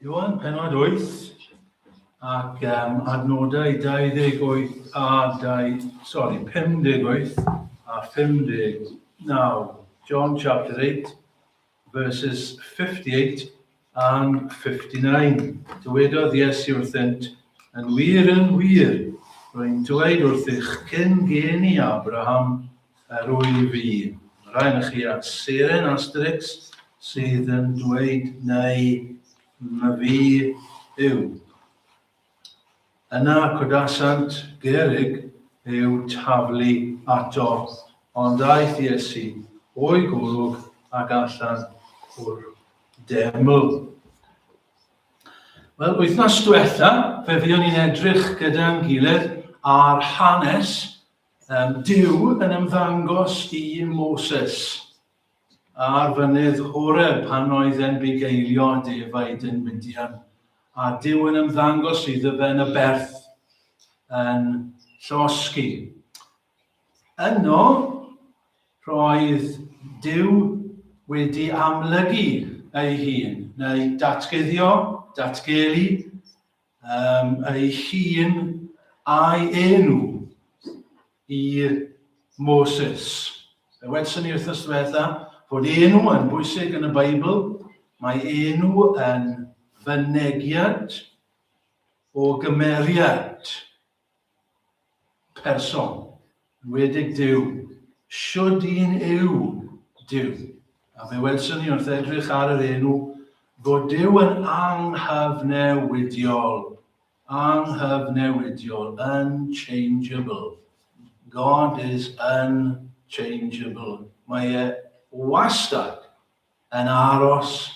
Ioan penod 8 ac um, adnodau 28 a 2, sorry, 58 a 59. John chapter 8 verses 58 and 59. Dywedodd Iesu wrthynt, yn wir, yn wir, rwy'n dweud wrthych cyn geni Abraham, Yr wyf fi. Mae rhai ohonoch chi at seren asterix sydd yn dweud neu my fi yw. Yna codasant gerrig i'w taflu ato, ond aeth Iesu o'i golwg ac allan o'r deml. Wel, wythnos diwetha, fe fuon ni'n edrych gyda'n gilydd ar hanes Um, Duw yn ymddangos i Moses ar fynydd Horeb pan oedd e'n bugeilio defaid yn Midian, a Duw yn ymddangos iddo fe yn y berth yn llosgi. Yno, roedd Duw wedi amlygu ei hun, neu datguddio, datgelu, um, ei hun a'i enw i Moses. Fe wedson ni wythnos diwetha fod enw yn bwysig yn y Beibl. Mae enw yn fynegiad o gymeriad person, enwedig Duw. Shwd un yw Duw? A fe welson ni wrth edrych ar yr enw fod Duw yn anghyfnewidiol. Anghyfnewidiol, unchangeable. God is unchangeable. Mae e wastad yn aros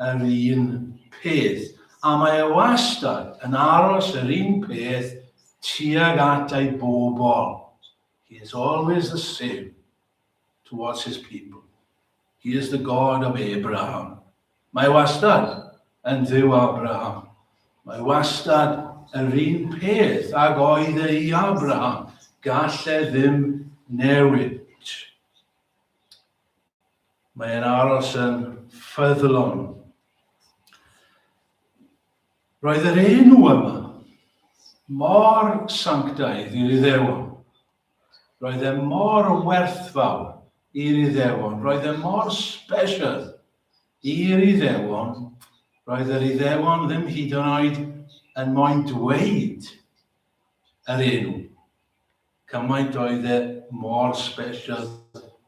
yr un peth. A mae e wastad yn aros yr un peth tuag at ei bobl. He is always the same towards his people. He is the God of Abraham. Mae wastad yn Dduw Abraham. Mae wastad yr un peth ag oedd e i Abraham. Gall e ddim newid. Mae e'n aros yn ffyddlon. Roedd yr enw yma mor sanctaidd i'r Iddewon. Roedd e mor werthfawr i'r Iddewon. Roedd e mor special i'r Iddewon. Roedd yr Iddewon ddim hyd yn oed yn moyn dweud yr enw. Cymaint oedd e mor special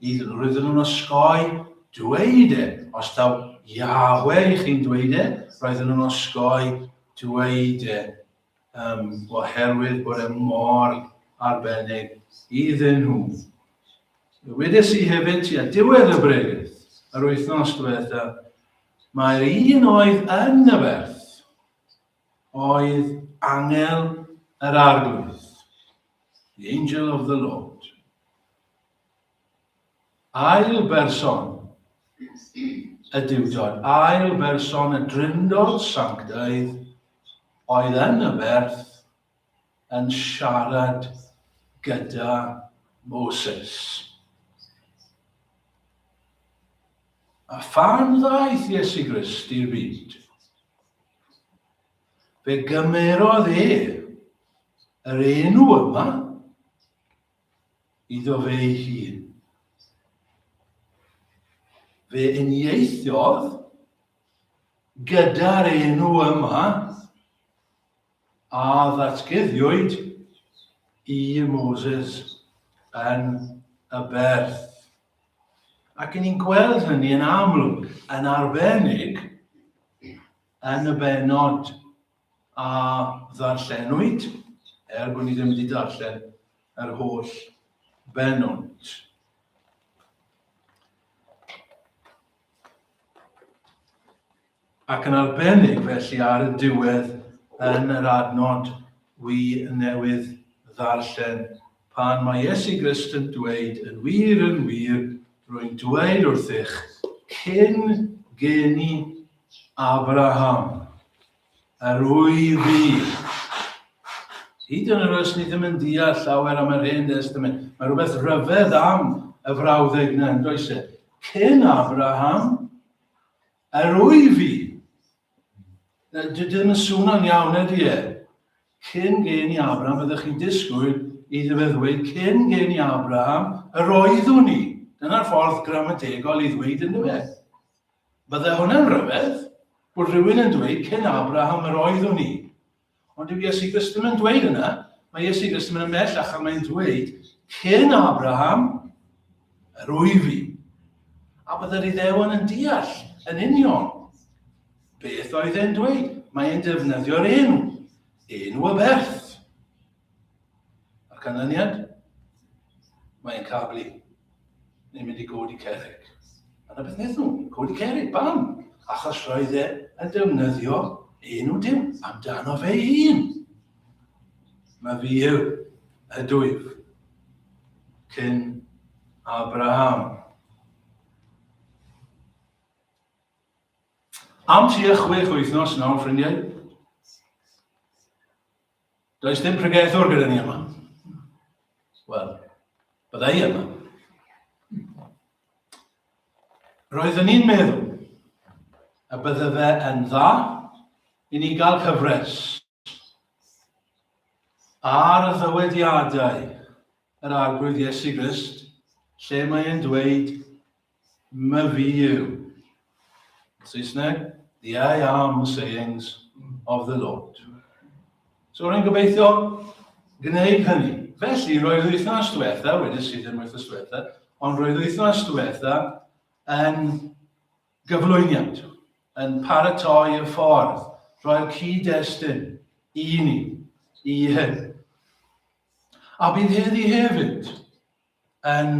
iddyn nhw. Roedden nhw'n osgoi dweud e. Os taw Yahweh i chi'n dweud e, roedden nhw'n osgoi dweud e um, oherwydd bod e mor arbennig iddyn nhw. Wedes i hefyd tua diwedd y bregeth yr wythnos diwetha, mae'r un oedd yn y berth oedd angel yr Arglwydd, the angel of the Lord. Ail berson y Duwdod, ail berson y Drindod Sanctaidd oedd yn y berth yn siarad gyda Moses. A phan ddaeth Iesu Grist i'r byd, Fe gymerodd e yr enw yma iddo fe ei hun. Fe unieithiodd gyda'r enw yma a ddatguddiwyd i Moses yn y berth. Ac ni'n gweld hynny yn amlwg, yn arbennig Yn y bennod a ddarllenwyd, er bod ni ddim wedi darllen yr holl bennod. Ac yn arbennig felly ar y diwedd yn yr adnod wi newydd ddarllen, pan mae Iesu Grist yn dweud, yn wir, yn wir, rwy'n dweud wrthych, cyn geni Abraham, yr wyf fi. Hyd yn oed os ni ddim yn deall llawer am yr Hen Destament, mae rhywbeth rhyfedd am y frawddeg yna, yn does e? Cyn Abraham, yr wyf fi. Dwi ddim yn swnio'n iawn ydy e. Cyn geni Abraham, byddwch chi'n disgwyl iddo fe ddweud cyn geni Abraham, yr oeddwn i. Dyna'r ffordd gramadegol i ddweud ynddo fe. Bydde hwnna'n rhyfedd, bod rhywun yn dweud cyn Abraham yr oeddwn i. Ond dyw Iesu Grist ddim yn dweud yna. Mae Iesu Grist yn mynd ymhellach a mae'n dweud, cyn Abraham, yr wyf i. A byddai'r Iddewon yn deall yn union beth oedd e'n dweud. Mae e'n defnyddio'r enw, enw y berth. A'r canlyniad? Mae'n cablu. Neu'n mynd i godi cerrig. A na beth wnaeth nhw, codi cerrig, bam! Achos roedd e yn defnyddio enw Duw amdano fe hun. Mae fi yw y dwyf cyn Abraham. Am tua chwech wythnos nawr, ffrindiau, Does dim pregethwr gyda ni yma. Wel, bydda i yma. Roeddwn ni'n meddwl y bydde fe yn dda i ni gael cyfres ar y ddywediadau yr Arglwydd Iesu Grist, lle mae e'n dweud My fi yw. Saesneg, the I am sayings of the Lord. So rwy'n gobeithio gwneud hynny. Felly, roedd wythnos diwetha, wedi sydd ddim wythnos diwetha, ond roedd wythnos diwetha yn gyflwyniad, yn paratoi y ffordd, rhoi'r cyd-destun i ni, i hyn. A bydd heddi hefyd yn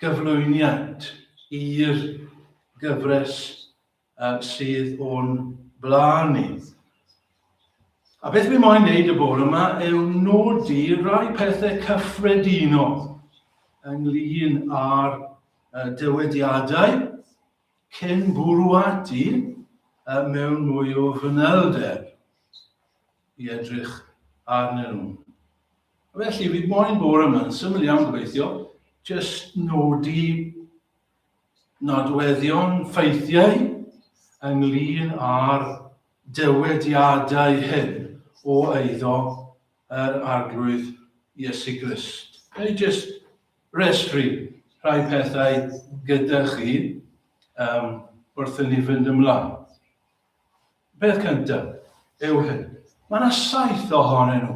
gyflwyniad i'r gyfres sydd o'n blaen ni. A beth fi moyn wneud y bore yma yw nodi rhai pethau cyffredinol ynglyn â'r dywediadau cyn bwrw ati mewn mwy o fanylder i edrych arnyn nhw. Felly, fi moyn bore yma, yn syml iawn gobeithio, jyst nodi nodweddion ffeithiau ynglyn â'r dywediadau hyn o eiddo yr Arglwydd Iesu Grist. Neu jyst restru rhai pethau gyda chi um, wrth i ni fynd ymlaen. Peth cyntaf yw hyn. Mae yna saith ohonyn nhw.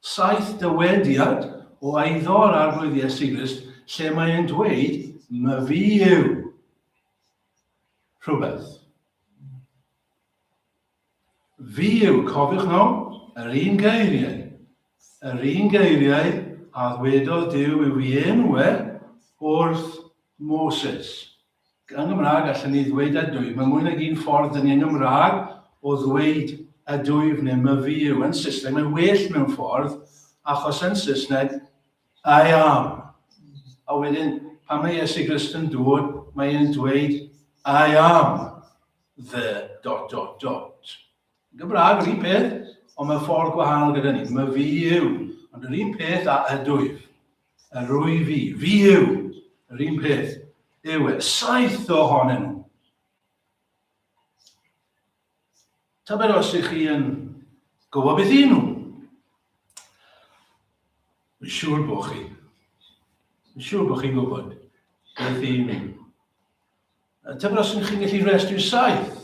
Saith dywediad o eiddo yr Arglwydd Iesu Grist lle mae e'n dweud, my fi yw rhywbeth. Fi yw, cofiwch nawr, yr un geiriau. Yr un geiriau a ddwedodd Duw yw ei enw e wrth Moses. Yng Nghymraeg, allan ni ddweud ydwyf. Mae mwy nag un ffordd dyn ni yng Nghymraeg o ddweud ydwyf neu myfi yw. Yn Saesneg, mae'n well mewn ffordd, achos yn Saesneg, I am. A wedyn, pan mae Iesu Grist yn dod, mae e'n dweud I am. The dot dot dot. Yn Gymraeg, yr un peth, ond mae ffordd gwahanol gyda ni. Mae fi yw, ond yr un peth a ydwyf. Yr wyf fi, fi yw, yr un peth yw e. Saith ohonyn nhw. Tybed os ych chi yn gwybod beth yw nhw? Mae'n siŵr bod chi. Mae'n siŵr bod chi'n gwybod beth yw nhw. Tybed os ydych chi'n gallu rhestru saith?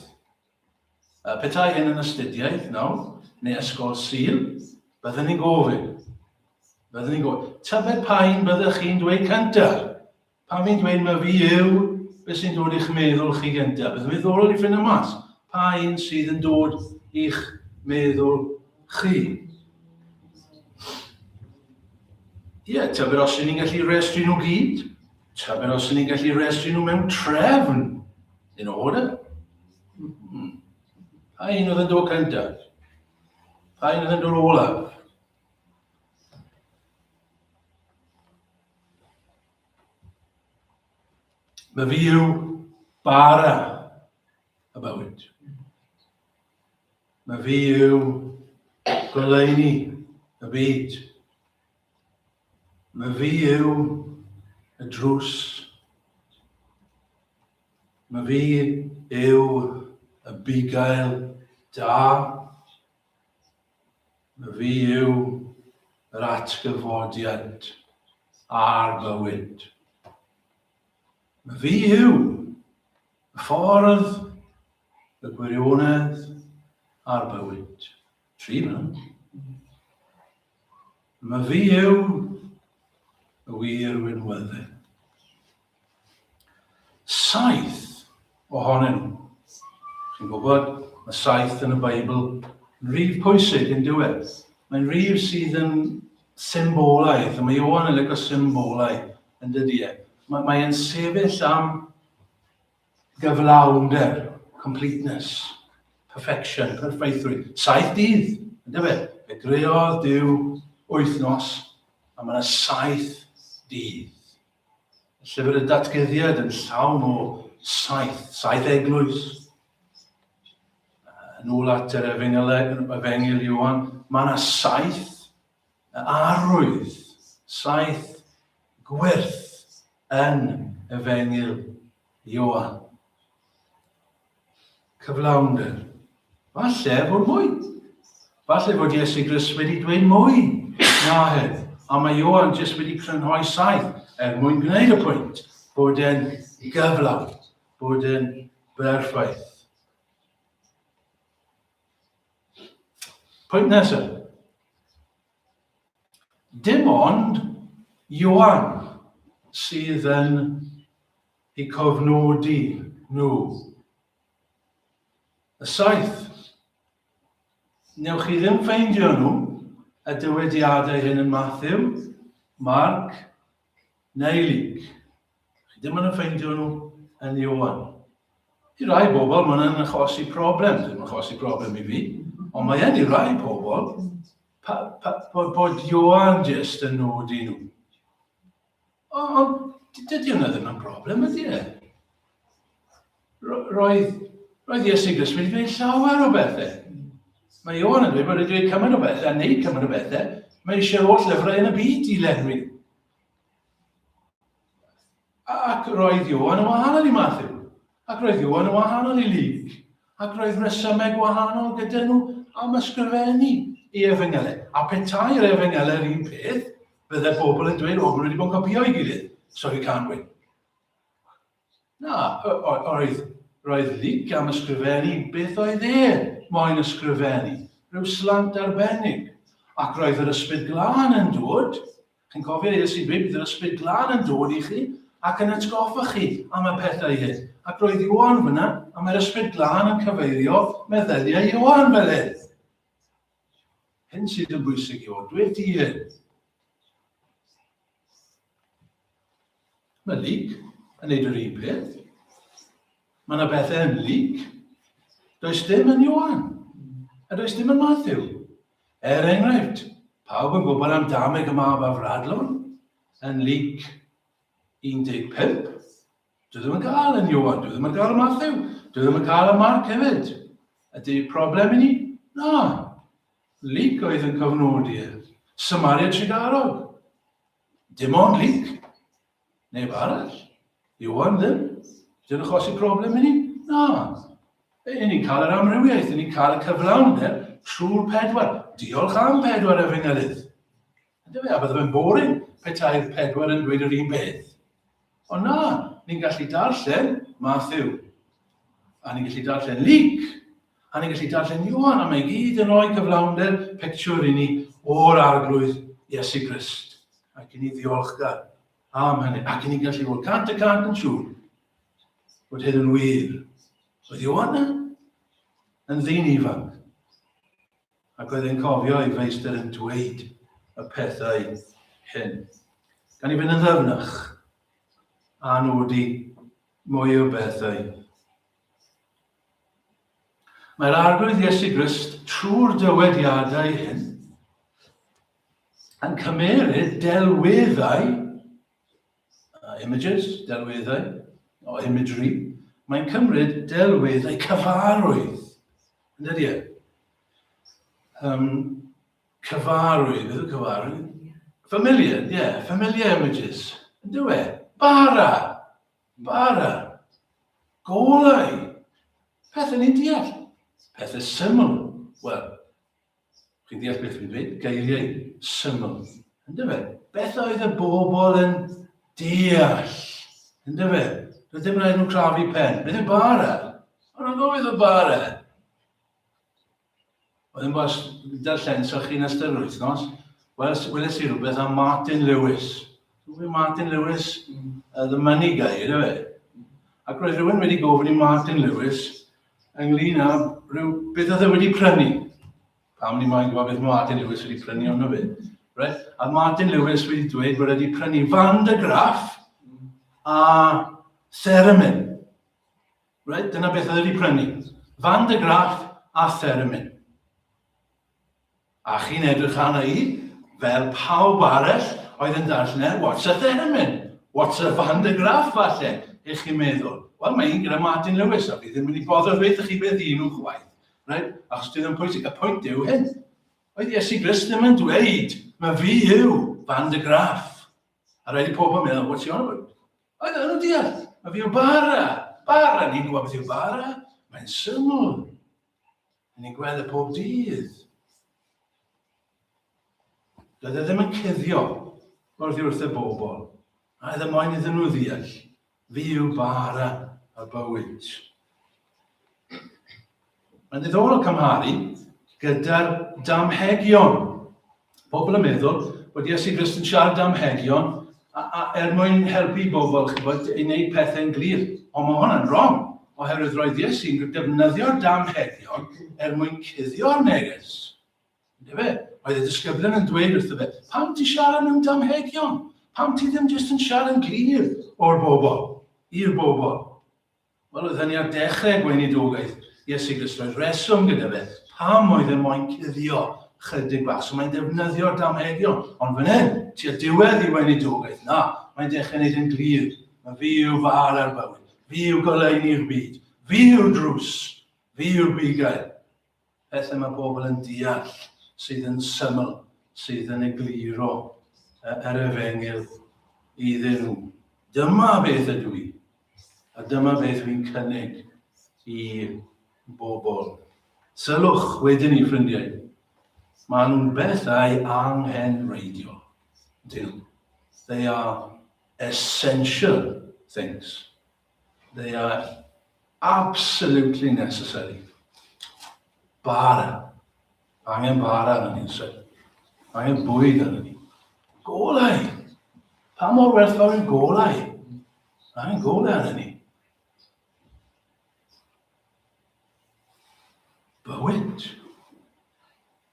Petai hyn yn astudiaeth nawr, neu ysgol Sul, byddwn ni'n gofyn. Byddwn ni'n gofyn. Tybed pa un byddwch chi'n dweud cyntaf? Pan fi'n dweud mae fi yw, beth sy'n dod i'ch meddwl chi gyntaf? Byddwn ni'n ddiddorol i ffindo mas pa un sydd yn dod i'ch meddwl chi. Ie, yeah, tybed os ydyn ni'n gallu rhestru nhw gyd? Tybed os ydyn ni'n gallu rhestru nhw mewn trefn? In order? Hmm. Pa un oedd yn dod cyntaf? Pa un oedd yn dod olaf? Mae fi yw bara y bywyd. Mae fi yw goleuni y byd. Mae fi yw y drws. Mae fi yw y bugail da. Fi yw yr atgyfodiad a'r bywyd. Fi yw y ffordd, y gwirionedd a'r bywyd. Tri fan. Mae fi yw y wir winwydden. Saith ohonyn nhw. Chi'n gwybod, mae saith yn y Beibl yn rif pwysig yn diwedd. Mae'n rif sydd yn symbolaidd, a mae Ioan yn licio symbolau yn dydy e. Mae, mae e'n sefyll am gyflawnder, completeness, perfection, perfeithrwydd. Saith dydd, yn dyfe? Fe greodd Duw wythnos, a mae yna saith dydd. Llyfr y Datguddiad yn llawn o saith, saith eglwys. Yn ôl at yr Efengyl, Efengyl Ioan, mae yna saith arwydd, saith gwyrth yn Efengyl Ioan. Cyflawnder. Falle fod mwy. Falle fod Iesu Grist wedi dweud mwy na hyn. A mae Ioan jyst wedi crynhoi saith er mwyn gwneud y pwynt bod e'n gyflawn, bod e'n berffaith. Pwynt nesaf. Dim ond Ioan sydd yn eu cofnodi nhw. Y saith. Newch chi ddim ffeindio nhw, y dywediadau hyn yn Matthew, Mark neu Luke. Chi ddim yn ffeindio nhw yn Ioan. I rai bobl, mae'n yn achosi problem. Ddim yn achosi problem i fi, ond mae yn i rai pobl pa, pa, bod, bod Ioan jyst yn nodi nhw. Ond dydy hwnna ddim yn broblem, ydy e? Roedd, roedd Iesu Grist wedi dweud llawer o bethau. Mae Ioan yn dweud bod wedi dweud cymaint o bethau a wneud cymaint o bethau. Mae eisiau'r holl lyfrau yn y byd i lenwi. Ac roedd Ioan yn wahanol i Matthew. Ac roedd Ioan yn wahanol i Luc. Ac roedd rhesymeg wahanol gyda nhw am ysgrifennu i efengylau. A petai'r efengylau'r un peth, bydde pobl yn dweud, o, maen nhw wedi bod yn copïo i gilydd, so you can't win. Na, oedd, roedd Luc am ysgrifennu beth oedd e moyn ysgrifennu, rhyw slant arbennig. Ac roedd yr ysbryd glân yn dod, chi'n cofio Iesu dweud bydd yr ysbryd glân yn dod i chi ac yn atgoffa chi am y pethau hyn. Ac roedd Ioan fyna, a mae'r ysbryd glân yn cyfeirio meddyliau Ioan fel hyn. Hyn sydd yn bwysig i fod, dweud di hyn. Mae Luc yn neud yr un peth. Mae yna bethau yn Luc. Does dim yn Ioan. A does dim yn Matthew. Er enghraifft, pawb yn gwybod am dameg y mab afradlon yn Luc 15. Dwi ddim yn cael yn Ioan, dwi ddim yn cael yn Matthew, dwi ddim yn cael yn Mark hefyd. Ydy problem i ni? Na. Luc oedd yn cofnodi e. Samaria Trugarog. Dim ond Luc. Neb arall. Ioan ddim. Dyn achosi problem i ni? Na. E, ni'n cael yr amrywiaeth, ni'n cael y cyflawnder trwy'r pedwar. Diolch am pedwar efengylydd. Ynddo fe, a bydde fe'n boring petai'r pedwar yn dweud yr un peth. Ond na, ni'n gallu darllen Matthew, a ni'n gallu darllen Luke, a ni'n gallu darllen Ioan, a mae gyd yn rhoi cyflawnder pictiwr i ni o'r arglwydd Iesu Grist. Ac i ni ddiolchgar am hynny. Ac i ni'n gallu fod 100% yn siŵr bod hyn yn wir. Oedd Ioan yn ddyn ifanc. Ac oedd e'n cofio ei feistr yn dweud y pethau hyn. Gan i fynd yn ddyfnach a nodi mwy o bethau. Mae'r Arglwydd Iesu Grist trwy'r dywediadau hyn yn cymeryd delweddau images, delweddau, o imagery, mae'n cymryd delweddau cyfarwydd. Yn dydy e? Um, cyfarwydd, beth yw cyfarwydd? Familiar, yeah, familiar images. Yn dyw e? Bara, bara, golau, Pethau ni'n deall. Pethau syml. Wel, chi'n deall beth fi'n dweud? Geiriau syml. Ynddo fe? Beth oedd y bobl yn deall? Ynddo fe? Doedd ddim rhaid nhw crafu pen. Beth yw bara? Ond nhw'n gofyn o bara. Oedd yn bos darllen so chi'n ystod yr wythnos, wel, weles i rhywbeth am Martin Lewis. Dwi'n Martin Lewis, the money guy, yna fe? Ac roedd rhywun wedi gofyn i Martin Lewis ynglyn â rhyw, beth oedd e wedi prynu. Pam ni moyn gwybod beth mae Martin Lewis wedi prynu ond fe. Right? A Martin Lewis wedi dweud bod wedi prynu Van de Graaf a Theremin. Reit, dyna beth oedd wedi prynu. Van de Graaf a Theremin. A chi'n edrych arna i, fel pawb arall oedd yn darllen e, what's a Theremin? What's a Van de Graaf falle, ych chi'n meddwl? Wel, mae un gyda Martin Lewis, a fi ddim wedi boddro dweud chi beth un nhw chwaith. Right? Achos dwi ddim pwysig. Y pwynt yw hyn. Oedd Iesu Grist ddim yn dweud, mae fi yw Van de Graaf. A rhaid i pobl meddwl, what's he on about? Oedd nhw'n deall, mae fi yw bara. Bara, ni'n gwybod beth yw bara. Mae'n syml. Ni'n gweld y pob dydd. Doedd e ddim yn cuddio wrth wrth y bobl. A oedd e moyn iddyn nhw ddeall. Fi yw bara y bywyd. Mae'n ddiddorol cymharu gyda'r damhegion. Pobl yn meddwl bod Iesu Grist yn siarad damhegion a, a, er mwyn helpu bobl chybod, i wneud pethau'n glir. Ond mae hwnna'n wrong, oherwydd roedd Iesu'n defnyddio'r damhegion er mwyn cuddio'r neges. Yndyfe? Oedd y disgyblion yn dweud wrtho fe, pam ti siarad mewn damhegion? Pam ti ddim jyst yn siarad yn glir o'r bobl, i'r bobl? Wel, oedd hynny ar dechrau gweinidogaeth Iesu Grist. Roedd reswm gyda fe pam oedd e moyn cuddio chydig bach. So mae'n defnyddio'r damhegion. Ond fan hyn, tua diwedd i weinidogaeth, na, mae'n dechrau gwneud yn glir. Mae fi yw far ar bywyd. Fi yw goleuni'r byd. Fi yw'r drws. Fi yw'r bugail. Pethau mae pobl yn deall sydd yn syml, sydd yn egluro yr efengyl iddyn nhw. Dyma beth ydw i, a dyma beth wy'n cynnig i bobl. Sylwch wedyn i ffrindiau, maen nhw'n bethau anghenreidiol. Dyn nhw. They are essential things. They are absolutely necessary. Bara. Angen bara arno ni, sir. Angen bwyd arno ni. Golau. Pa mor werthfawr yw golau? Angen golau arno ni. Bywyd.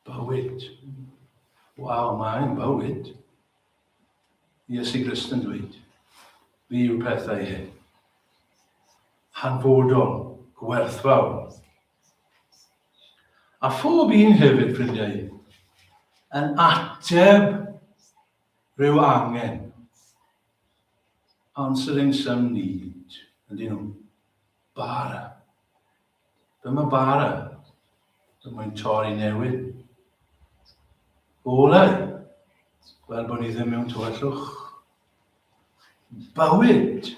Bywyd. Waw, mae'n bywyd. Iesu Grist yn dweud, fi yw pethau hyn. Hanfodol, gwerthfawr. A phob un hefyd, ffrindiau, yn ateb rhyw angen. Answering some need, yndyn nhw. Bara. Dyma bara. Dyma'n torri newydd. Golau. Fel bod ni ddim mewn tywyllwch. Bywyd.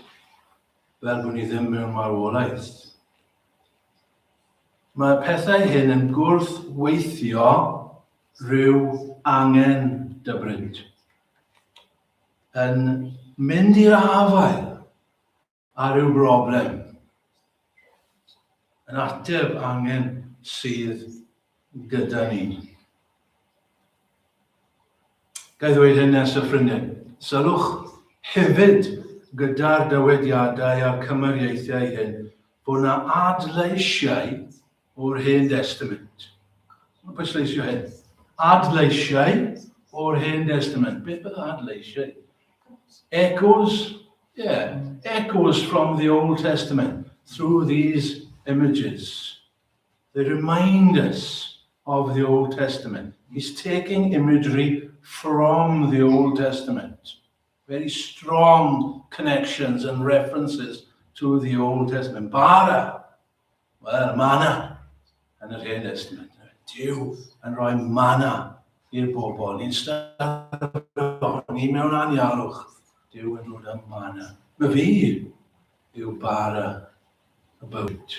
Fel bod ni ddim mewn marwolaeth. Mae'r pethau hyn yn gwrthweithio rhyw angen dybryd. Yn mynd i'r afael a rhyw broblem, yn ateb angen sydd gyda ni. Ga i ddweud hyn nes y ffrindiau. Sylwch hefyd gyda'r dywediadau a'r cymariaethau hyn bod yna adleisiau o'r Hen Destament. Mae'n pwysleisio hyn. Adleisiau o'r Hen Destament. Beth bydd adleisiau? Echoes, yeah, echoes from the Old Testament through these images. They remind us of the Old Testament. He's taking imagery from the Old Testament. Very strong connections and references to the Old Testament. Bara, Wel, mana yn yr Hen Testament. Duw yn rhoi mana i'r bobl. Ni'n starfo, ni mewn anialwch. Duw yn dod â mana. Mae fi yw bara y bywyd.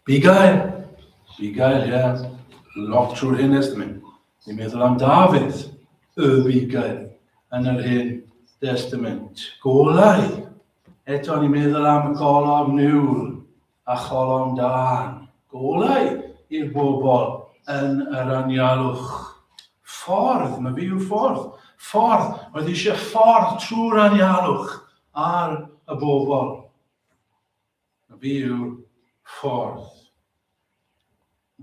Bugail. Bugail, ie. Yeah. Lot trwy'r Hen Testament. Ni'n meddwl am Dafydd, y bugail, yn yr Hen Testament. Golau. Eto ni'n meddwl am y golofn niwl a cholofn dân. Golau i'r bobl yn yr anialwch. Ffordd, mae fi yw ffordd. Ffordd, roedd eisiau ffordd trwy'r anialwch ar y bobl. Mae fi yw'r ffordd.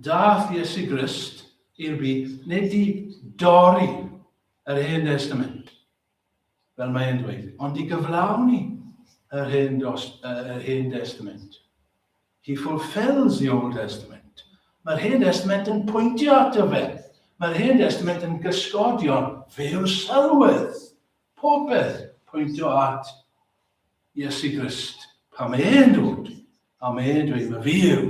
Daeth Iesu Grist i'r byd nid i dorri yr Hen Testament, fel mae e'n dweud, ond i gyflawni yr Hen, dos, yr Hen Testament. He fulfills the Old Testament. Mae'r Hen Testament yn pwyntio ato fe. Mae'r Hen Testament yn gysgodion, fe yw'r sylwedd. Popeth pwyntio at Iesu Grist. Pa mae e'n dod, a mae e'n dweud, mae fi yw.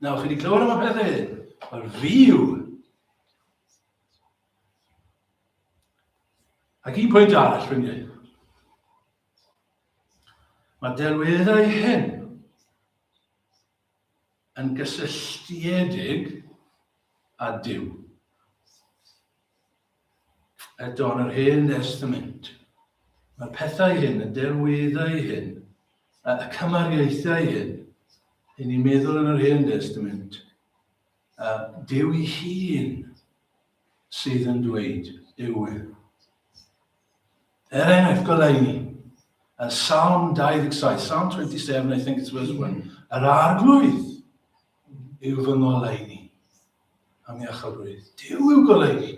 Nawr, chi wedi clywed am y pethau hyn? Mae'r fi yw. Ac un pwynt arall, ffrindiau. Mae delweddau hyn yn gysylltiedig â Duw. Eto yn yr Hen Destament, mae'r pethau hyn, y delweddau hyn, y cymariaethau hyn, i ni'n meddwl yn yr Hen Destament, Duw ei hun sydd yn dweud yw e. Er enghraifft, goleuni, y Psalm 27, Psalm 27, I think it's verse 1, yr arglwydd yw fy ngoleuni am iachawdwriaeth. Duw yw goleuni.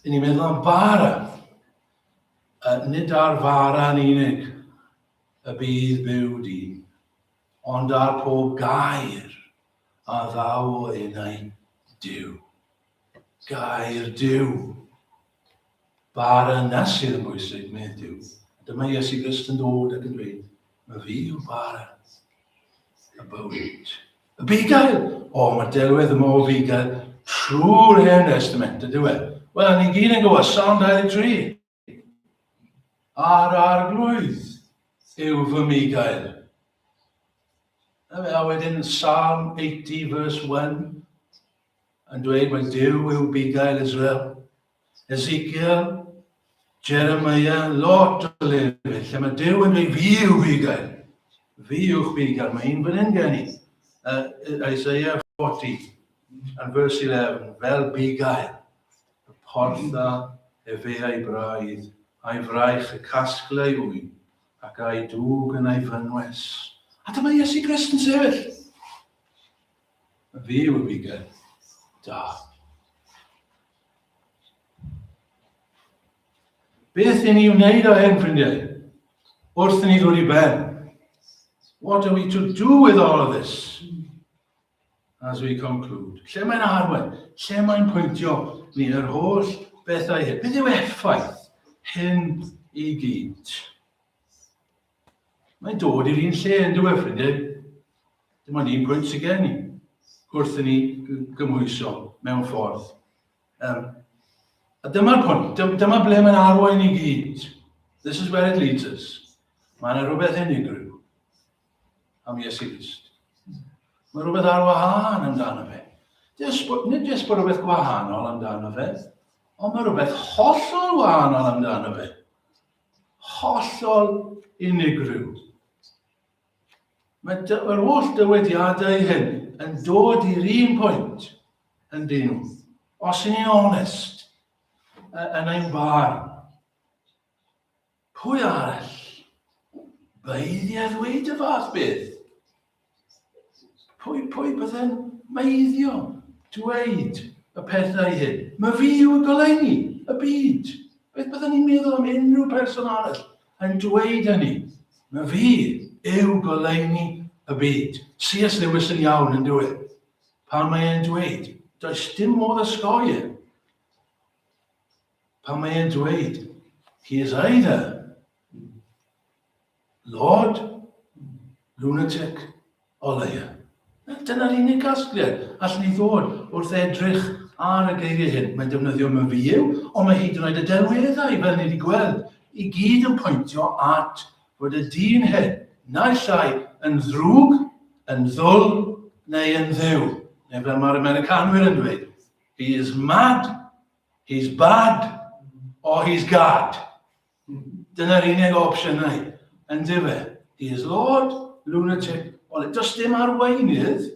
I ni'n meddwl am bara, nid ar fara yn unig y bydd byw dyn, ond ar pob gair a ddaw o enau Duw. Gair Duw. Bara yna sydd yn bwysig, medd Duw. Dyma Iesu Grist yn dod ac yn dweud, mae fi yw bara y bywyd. Y bugail! O, mae delwedd yma o fugail trwy'r Hen Testament, ydyw e? Wel, ni gyd yn gwybod, Psalm 23. A'r arglwydd yw fy mugail. A wedyn Psalm 80 verse 1 yn dweud mae Duw yw bugail Israel. Ezekiel, Jeremiah, lot o lefydd lle mae Duw yn dweud fi yw bugail. Fi yw'ch bugail. Mae un fan hyn gen i. Isaiah 40 and verse 11, fel bugail. Y portha efe a'i braidd, a'i fraich y casglai ŵyn, ac a'i dwg yn ei fynwes. A dyma Iesu Grist yn sefyll. Y fi yw y bugail. Da. Beth i ni wneud o hyn, ffrindiau? Wrth i ni ddod i ben. What are we to do with all of this? As we conclude. Lle mae'n arwain? Lle mae'n pwyntio ni yr holl bethau hyn? Beth yw effaith hyn i gyd? Mae'n dod i'r un lle yn dweud, ffrindiau. Dim ond un pwynt sydd gen i wrth i ni gymhwyso mewn ffordd. Um, a dyma'r pwynt, dyma ble mae'n arwain i gyd. This is where it leads us. Mae yna rhywbeth unigryw am Iesu Grist. Mae rhywbeth ar wahân amdano fe. Just, nid jyst bod rhywbeth gwahanol amdano fe, ond mae rhywbeth hollol wahanol amdano fe. Hollol unigryw. Mae yr holl dywediadau hyn yn dod i'r un pwynt yn dyn nhw. Os ydyn ni'n onest yn ein barn, Pwy arall? Beiddi a ddweud y fath beth? Pwy, pwy bydde'n meiddio dweud y pethau hyn? Mae fi yw y goleuni, y byd. Beth bydden ni'n meddwl am unrhyw person arall yn dweud hynny? Mae fi yw goleuni y byd. C.S. Lewis yn iawn yn dweud. Pan mae e'n dweud, does dim modd osgoi e. Pan mae e'n dweud, he is either Lord, lunatic, or liar. Dyna'r unig gasgliad allwn ni ddod wrth edrych ar y geiriau hyn. Mae'n defnyddio myfi yw, ond mae hyd yn oed y delweddau, fel ni wedi gweld, i gyd yn pwyntio at fod y dyn hyn, naill ai yn ddrwg, yn ddwl, neu yn ddiw. Neu fel mae'r Americanwyr yn dweud, he is mad, he's bad, or he's God. Dyna'r unig opsiynau, yn dyfe. He is Lord, lunatic, or... Does dim arweinydd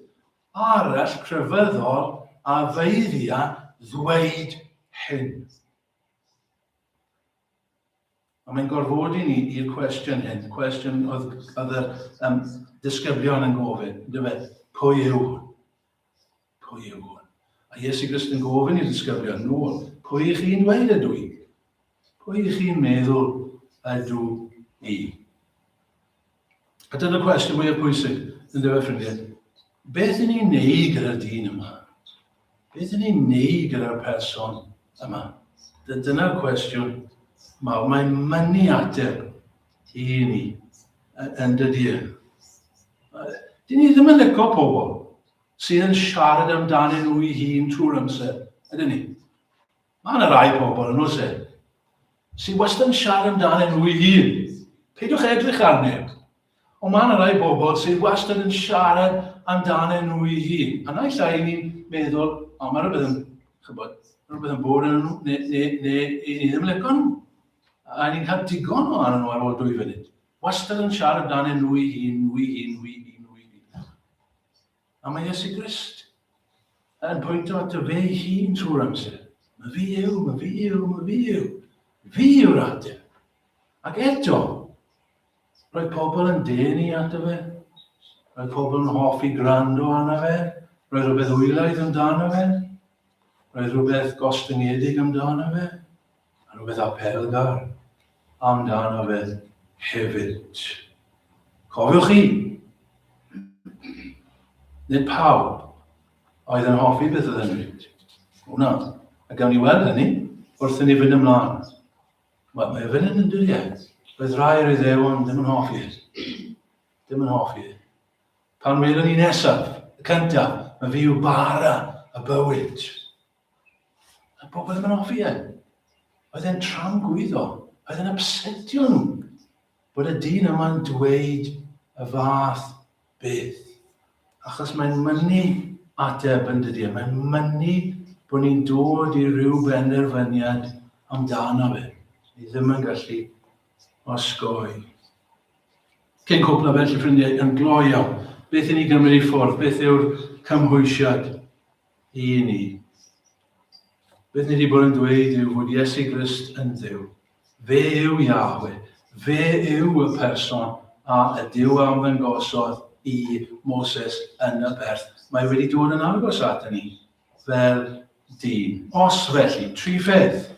arall crefyddol a feiddia ddweud hyn. A mae'n gorfodi ni i'r cwestiwn hyn, cwestiwn oedd, oedd yr um, disgyblion yn gofyn, dyfe, pwy yw hwn? Pwy yw hwn? A Iesu Grist yn gofyn i'r disgyblion nôl, pwy ych chi'n dweud ydw i? Pwy ych chi'n meddwl ydw i? A dyna'r cwestiwn mwyaf pwysig, yn dyfa ffrindiau. Beth ydyn ni'n neud gyda'r dyn yma? Beth ydyn ni'n neud gyda'r person yma? Dyna'r cwestiwn mawr. Mae'n mynnu ateb i ni yn dydy e. Dyn ni ddim yn licio pobl sydd yn siarad amdanyn nhw i hun trwy'r amser, ydyn ni? Mae yna rai pobl yn oes e, sydd wastad yn siarad amdanyn nhw i hun. Peidiwch edrych ar neb. Ond mae yna rai bobl sydd wastad yn siarad amdanyn nhw i hun. A naill ai ni'n meddwl, o, mae rhywbeth yn, chybod, rhywbeth yn bod yn nhw, neu, neu, neu i ni ddim yn licio nhw. A ni'n cael digon o arnyn nhw ar ôl dwy funud. Wastad yn siarad amdanyn nhw i hun, nhw i hun, nhw i hun, nhw i hun. A mae Iesu Grist yn pwyntio ato fe ei hun trwy'r amser. Mae fi yw, mae fi yw, mae fi yw. Fi yw'r ateb. Ac eto, roedd pobl yn denu ato fe. Roedd pobl yn hoffi gwrando arno fe. Roedd rhywbeth wylaidd amdano fe. Roedd rhywbeth gostyngedig amdano fe. A rhywbeth apelgar amdano fe hefyd. Cofiwch chi, nid pawb oedd yn hoffi beth oedd yn dweud. O na, a gawn ni weld hynny wrth i ni fynd ymlaen. Wel, mae o fan hyn yn dydi e? Roedd rhai o'r Iddewon ddim yn hoffi e. Ddim yn hoffi e. Pan welwn ni nesaf, y cyntaf, mae fi yw bara y bywyd. A pobl ddim yn hoffi e. Oedd e'n tramgwyddo, oedd e'n upsetio nhw. Bod y dyn yma'n dweud y fath beth. Achos mae'n mynnu ateb yn dydy, e? mae'n mynnu bod ni'n dod i ryw benderfyniad amdano fe. Ni ddim yn gallu osgoi. Cyn cwpla felly ffrindiau, yn gloi iawn, beth i ni gymryd i ffwrdd, beth yw'r cymhwysiad i ni? Beth ni wedi bod yn dweud yw fod Iesu Grist yn Dduw. Fe yw Yahweh. Fe yw y person a y Duw a ymddangosodd i Moses yn y berth. Mae wedi dod yn agos at ni fel dyn. Os felly, tri pheth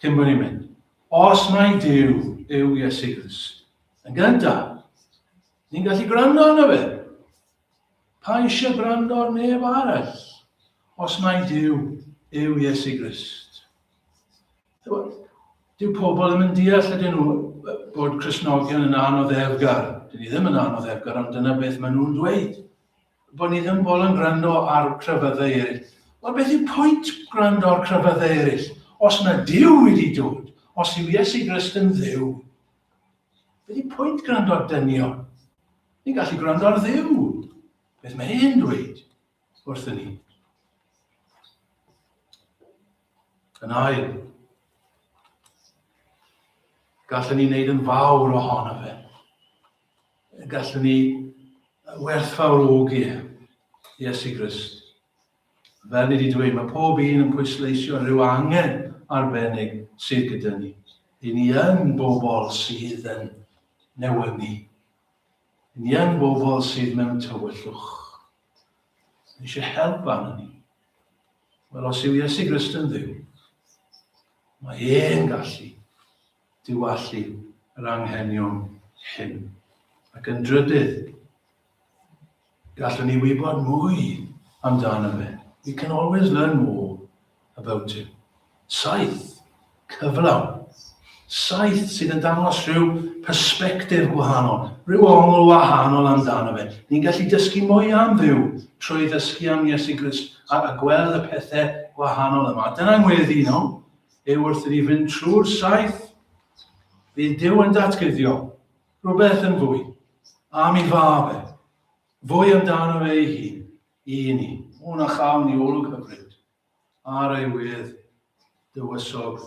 cyn bod ni'n mynd. Os mai Duw yw Iesu Grist, yn gyntaf, ni'n gallu gwrando arno fe. Pa eisiau gwrando ar neb arall os mai Duw yw Iesu Grist? Dyw pobl ddim yn deall ydyn nhw bod Cristnogion yn anoddefgar. Dyn ni ddim yn anoddefgar, ond dyna beth maen nhw'n dweud. Bod ni ddim bol yn gwrando ar crefyddau eraill. Wel, beth yw pwynt gwrando ar crefyddau eraill? Os na Duw wedi dod, os yw Iesu Grist yn Dduw, beth yw pwynt gwrando ar dynion? Ni'n gallu gwrando ar Dduw. Beth mae e'n dweud wrthyn ni? Yn ail, gallwn ni wneud yn fawr ohono fe. Gallwn ni werthfawrogi e, Iesu Grist. Fel ni wedi dweud, mae pob un yn pwysleisio rhyw angen arbennig sydd gyda ni. I ni yn bobl sydd yn newynu. I ni yn bobl sydd mewn tywyllwch. Ni eisiau help arno ni. Wel, os yw Iesu Grist yn Dduw, mae e'n gallu diwallu yr anghenion hyn. Ac yn drydydd, gallwn ni wybod mwy amdano fe. We can always learn more about him. Saith, cyflawn. Saith sydd yn dangos rhyw persbectif gwahanol, rhyw ongl wahanol amdano fe. Ni'n gallu dysgu mwy am Dduw trwy ddysgu am Iesu Grist a, a gweld y pethau gwahanol yma. Dyna ngweddi no, yw wrth i ni fynd trwy'r saith, bydd Duw yn datguddio rhywbeth yn fwy. Am ei fab e. Fwy amdano fe ei hun i ni. O na chawn ni olwg hyfryd ar ei wedd dywysog.